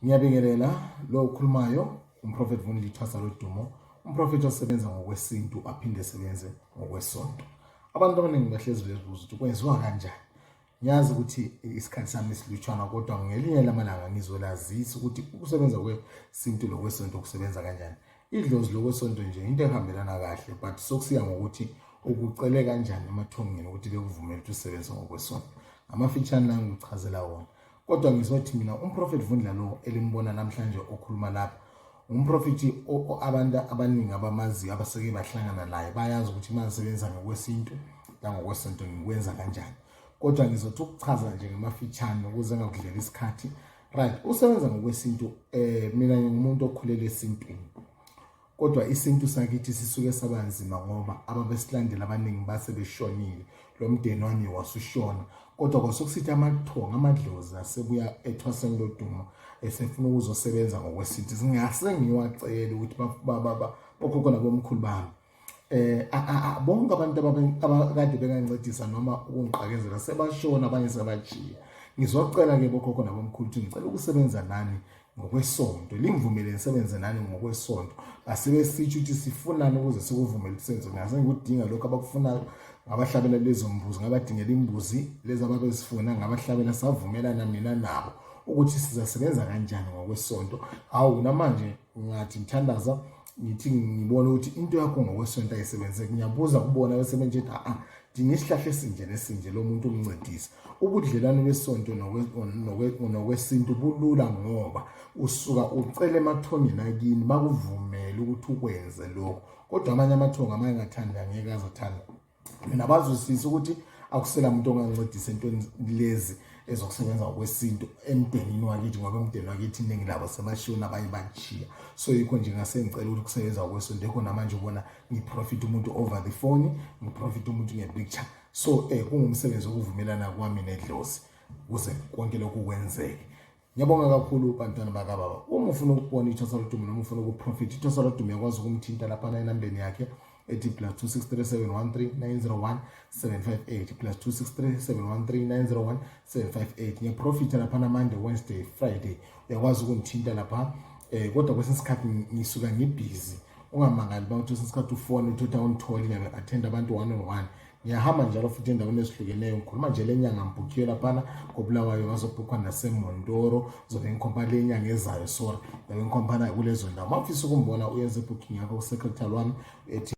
Ngiyabingelela lo okhulumayo uMphurofethi Vundla Thwasa lodumo, uMphurofethi osebenza ngokwesintu aphinde esebenze ngokwesonto. Abantu abaningi bahlezi bezibuza ukuthi kwenziwa kanjani. Ngiyazi ukuthi isikhathi sami silutshwana, kodwa ngelinye lamalanga ngizolazisa ukuthi ukusebenza kwesintu lokwesonto kusebenza kanjani. Idlozi lokwesonto nje into ehambelana kahle, but sokusiya ngokuthi ukucele kanjani emathongeni ukuthi bekuvumele ukuthi usebenze ngokwesonto. Amafitshane la ngichazela wona. Kodwa ngizothi mina uMphurofethi Vundla lo elimbona namhlanje okhuluma lapha uMphurofethi abantu abaningi abamaziyo abaseke bahlangana naye bayazi ukuthi masebenza ngokwesintu la ngokwesonto ngikwenza kanjani. Kodwa ngizothi ukuchaza nje ngemafitshane ukuze ngakudlela isikhathi. Right, usebenza ngokwesintu mina ngumuntu okhulele esintwini. Kodwa isintu sakithi sisuke sabanzima ngoba ababesilandela abaningi base beshonile, lo mndeni wami wasushona. Kodwa kwasokusithi amathonga amadlozi asebuya eThwaseni lodumo esefuna ukuzosebenza ngokwesintu. Singase ngiwacela ukuthi bokhokho nabomkhulu bami bonke abantu abakade bengancedisa noma ukungiqakezela sebashona, abanye sebajiya. Ngizocela ke bokhokho nabomkhulu ukuthi ngicela ukusebenza nani ngokwesonto, lingivumele nisebenze nani ngokwesonto. Asebesitsho ukuthi sifunani ukuze sikuvumele usenzo. Ngase ngikudinga lokho abakufunayo, ngabahlabela lezo mbuzi, ngabadingela imbuzi lezi ababezifuna, ngabahlabela savumelana mina nabo ukuthi sizasebenza kanjani ngokwesonto. Hawu namanje ngathi ngithandaza ngithi ngibona ukuthi into yakho ngokwesonto ayisebenzeke. Ngiyabuza kubona bese benje dinga isihlahla esinje nesinje lo muntu umncedisa. Ubudlelwane besonto nokwesintu bulula ngoba usuka ucele emathongeni akini bakuvumele ukuthi ukwenze lokho. Kodwa amanye amathonga amanye ngathanda angeke azothanda. Mina bazwisisa ukuthi akusela umuntu ongancedisa entweni lezi ezokusebenza ngokwesintu emndenini wakithi, ngoba emndenini wakithi iningi labo sebashona abanye bajiya. So yikho nje ngase ngicela ukuthi kusebenza ngokwesonto. Ekho namanje ubona ngiprofit umuntu over the phone, ngiprofit umuntu ngepicture. So kungumsebenzi okuvumelana kwami nedlozi ukuze konke lokhu kwenzeke. Ngiyabonga kakhulu bantwana bakababa. Uma ufuna ukubona iThwasa lodumo noma ufuna ukuprofit iThwasa lodumo, uyakwazi ukumthinta lapha enambeni yakhe ethi +263713758 +263713901 ngiyaprofita lapha na Monday, Wednesday, Friday. Uyakwazi ukungithinta lapha kodwa kwesinye isikhathi ngisuka ngibhizi. Ungamangali bawuthi kwesinye isikhathi ufone uthi awungitholi, ngiyabe-attend abantu one on one. Ngiyahamba njalo futhi endaweni ezihlukeneyo. Ngikhuluma nje lenyanga ngibhukhiwe lapha koBulawayo, ngazobhukhwa naseMondoro, zobe ngikhompa lenyanga ezayo. Sorry, ngabe ngikhompana kulezo ndawo. Mafisa ukumbona uyenze booking yakho ku secretary wami ethi